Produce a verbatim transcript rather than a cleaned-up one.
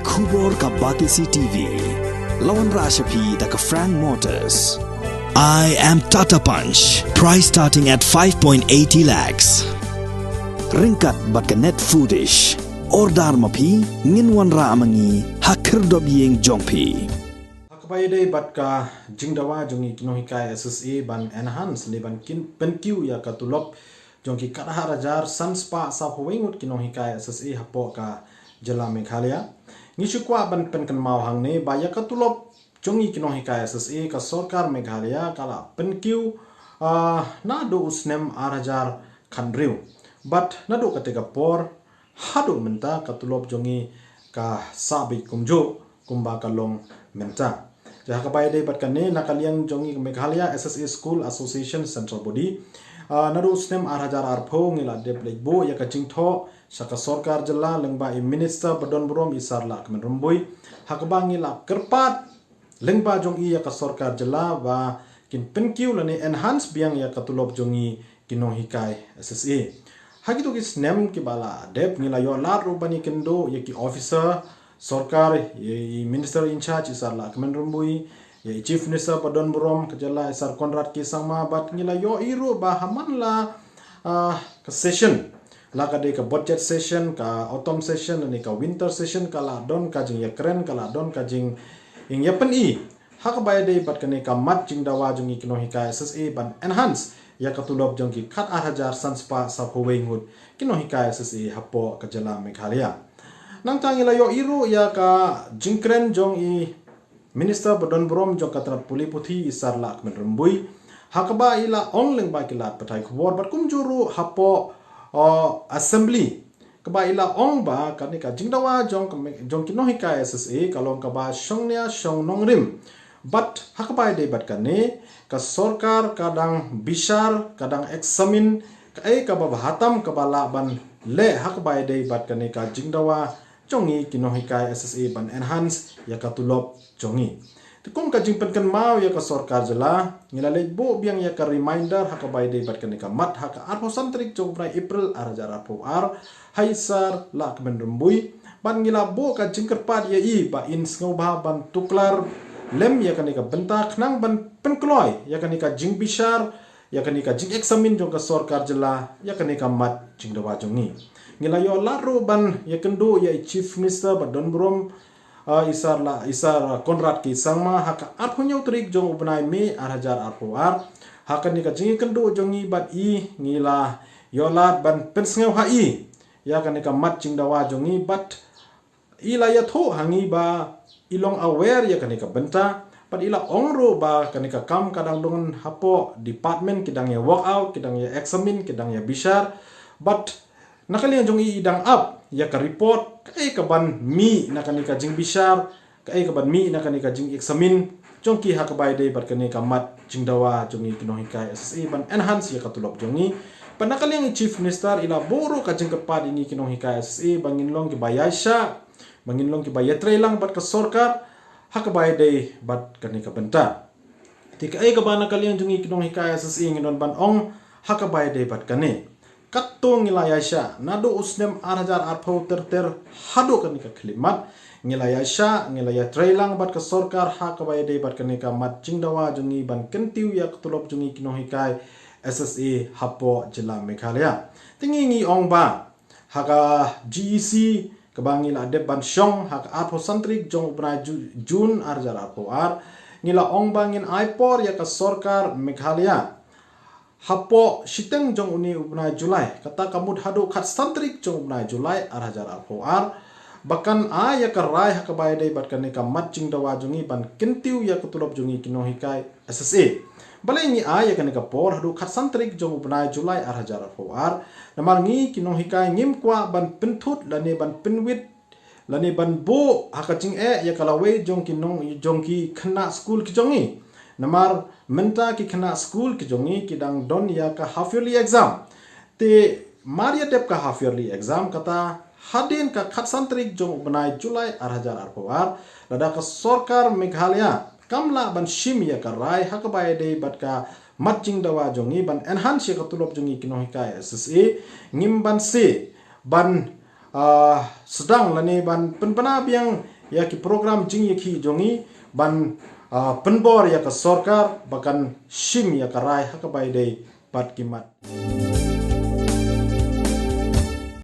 Khubor ka Batesi T V. La wanrah sha phi da ka Frank Motors. I am Tata Punch. Price starting at five point eighty lakhs. Ryngkat bad ka Net Foodish. Order ma phi, ngin wanrah ma ngi ha khyrdop ïing jong phi. Ha kaba ïadei bad ka jingdawa jong ngi ki nonghikai S S A ban enhance ne ban kin pynkiew ïa ka tulop jong ki khatar hajar san spah saphew wei ngut ki nonghikai S S A hapoh ka jylla Meghalaya. Ngi shu kwah ban pynkynmaw hangne ba ïa ka tulop jong ngi ki nonghikai S S A ka sorkar Meghalaya ka la pynkiew, ah, naduh u snem ar hajar khathynriew. Bad naduh kata ka por haduh mynta ka tulop jong ngi ka sah beit kumjuh kumba ka long mynta. Te ha kaba ïadei bad kane na ka liang jong ngi Meghalaya S S A School Association Central Body, ah, naduh u snem ar hajar arphew ngi la dep leit buh ïa ka jingthoh sha ka sorkar jylla lyngba i Minister ba don burom i Sir Lahkmen Rymbui. Ha kaba ngi la kyrpad lyngba jong i ïa ka sorkar jylla ba kin pynkiew lane enhance biang ïa ka tulop jong ngi ki nonghikai S S A. Ha kito ki snem kiba la dep ngi la ïoh lad ruh ban ïakynduh ïa ki officer sorkar, ïa i Minister in charge i Sir Lahkmen Rymbui, ïa i Chief Minister ba don burom ka jylla i Sir Conrad K Sangma bad ngi la ïohi ruh ba ha man la, ah, ka session, la ka dei ka budget session, ka autumn session ne ka winter session, ka la don ka jingïakren, ka la don ka jingïapyni ha kaba ïadei bad kane ka mat jingdawa jong ngi ki nonghikai S S A ban enhance ïa ka tulop jong ki khatar hajar san spah saphew wei ngut ki nonghikai S S A hapoh ka jylla Meghalaya. Nangta ngi la ïohi ruh ïa ka jingkren jong i Minister ba don burom jong ka tnat pule puthi i Sir Lahkmen Rymbui ha kaba i la ong lyngba ki lad pathai khubor bad kumjuh ruh hapoh, uh, Assembly, kaba i la ong ba kane ka jingdawa jong ka me-, jong ki nonghikai S S A ka long kaba shongnia shong nongrim. Bad ha kaba ïadei bad kane ka sorkar ka dang bishar, ka dang examine kaei kaba bha tam kaba lah ban leh ha kaba ïadei bad kane ka jingdawa jong ngi ki nonghikai S S A ban enhance ïa ka tulop jong ngi. Te kum ka jingpynkynmaw ïa ka sorkar jylla, ngi la leit buh biang ïa ka reminder ha kaba ïadei bad kane ka mat ha ka arphew san tarik jong u bnai April ar hajar arphew ar ha i Sir Lahkmen Rymbui. Bad ngi la buh ka jingkyrpad ïa i ba in sngewbha ban tuklar lem ïa kane ka bynta khnang ban pynkloi ïa kane ka jingbishar, ïa kane ka jingexamine jong ka sorkar jylla ïa kane ka mat jingdawa jong ngi. Ngi la ïoh lad ruh ban ïakynduh ïa i Chief Minister ba don burom, ah, i Sir La-, i Sir, ah, Conrad K Sangma ha ka arphew hynñiew tarik jong u bnai May ar hajar arphew ar. Ha kane ka jingïakynduh jong ngi bad i ngi la ïoh lad ban pynsngew ha i ïa kane ka mat jingdawa jong ngi bad i la ïathuh ha ngi ba i long aware ïa kane ka bynta bad i la ong ruh ba kane ka kam ka dang don hapoh department, ki dang ïa work out, ki dang ïa examine, ki dang ïa bishar. Bad na ka liang jong i i dang ap ïa ka report kaei kaban mih na kane ka jingbishar, kaei kaban mih na kane ka jingexamine jong ki ha kaba ïadei bad kane ka mat jingdawa jong ngi ki nonghikai S S A ban enhance ïa ka tulop jong ngi. Bad na ka liang i Chief Minister i la buh ruh ka jingkyrpad ïa ngi ki nonghikai S S A ba ngin long kiba ïaishah, ba ngin long kiba ïatreilang bad ka sorkar ha kaba ïadei bad kane ka bynta. Te kaei kaba na ka liang jong ngi ki nonghikai S S A ngin don ban ong ha kaba ïadei bad kane. Katto ngi la ïaishah naduh u snem ar hajar arphew ter ter haduh kane ka khyllipmat. Ngi la ïaishah, ngi la ïatreilang bad ka sorkar ha kaba ïadei bad kane ka mat jingdawa jong ngi ban kyntiew ïa ka tulop jong ngi ki nonghikai S S A hapoh jylla Meghalaya. Te ngi ngi ong ba ha ka G E C kaba ngi la dep ban shong ha ka arphew san tarik jong u bnai Ju-, June ar hajar arphew ar, ngi la ong ba ngin ai por ïa ka sorkar Meghalaya hapoh shiteng jong une u bnai July, kata ka mut haduh khatsan tarik jong u bnai July ar hajar arphew ar, ba kan ai ïa ka rai ha kaba ïadei bad kane ka mat jingdawa jong ngi ban kyntiew ïa ka tulop jong ngi ki nonghikai S S A. Balei ngi ai ïa kane ka por haduh khatsan tarik jong u bnai July ar hajar arphew ar? Namar ngi ki nonghikai ngim kwah ban pynthut lane ban pynwit lane ban buh ha ka jingeh ïa ka lawei jong ki nong, jong ki khynnah skul ki jong ngi. Namar mynta ki khynnah skul ki jong ngi ki dang don ïa ka half yearly exam. Te mar ïa dep ka half yearly exam kata hadien ka khatsan tarik jong u bnai July ar hajar arphew ar, lada ka sorkar Meghalaya kam lah ban shim ïa ka rai ha kaba ïadei bad ka mat jingdawa jong ngi ban enhance ïa ka tulop jong ngi ki nonghikai S S A, ngim banse ban ah, sdang lane ban pynbna biang ïa ki program jingïakhih jong ngi ban, ah, pynbor ïa ka sorkar ba kan shim ïa ka rai ha kaba ïadei bad ki mat.